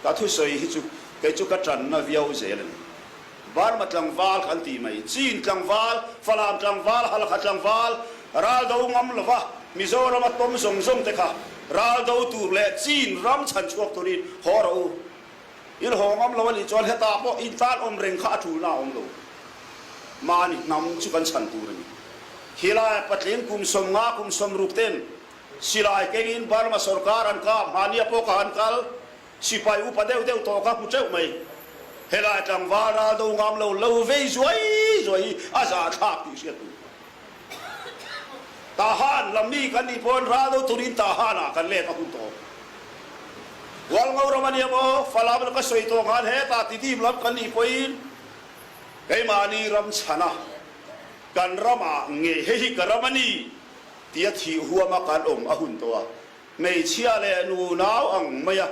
Ka thusawi hi chu kei chu ka tanna viau zel a ni. Burma tlangval kan tih mai, Chin tlangval, Falam tlangval, Halkha tlangval, ral do ngam lova Mizorama tawm zawng zawng te kha ral do tur leh Chin ram chhan chhuak turin haw rawh u. In haw ngam lo a nih chuan hetah pawh in tan awm reng kha a tulna a awm lo. Mahni hnam chu kan chhan tur a ni. Khilai patling kum 50 kum 60 ten silai kengin Burma sorkar an kap, mahnia pawh ka han kal, sipai upa deuh deuh tawh ka hmu teuh mai. Helai tlangval ral do ngam lo lo vei zuai zuai hi a zahthlak tih hriat tur. Tahan lam mi kan nih pawhin ral do turin Tahanah kan let a hun tawh. Hualngo ram a nia maw? Falam lam ka sawi tawh khan hetah Tidim lam kan nih pawhin keimahni ram chhana kan ramah nge hei hi ka ram a ni tia thih huama kan awm a hun tawh a. Hmeichhia leh nu nau ang maia.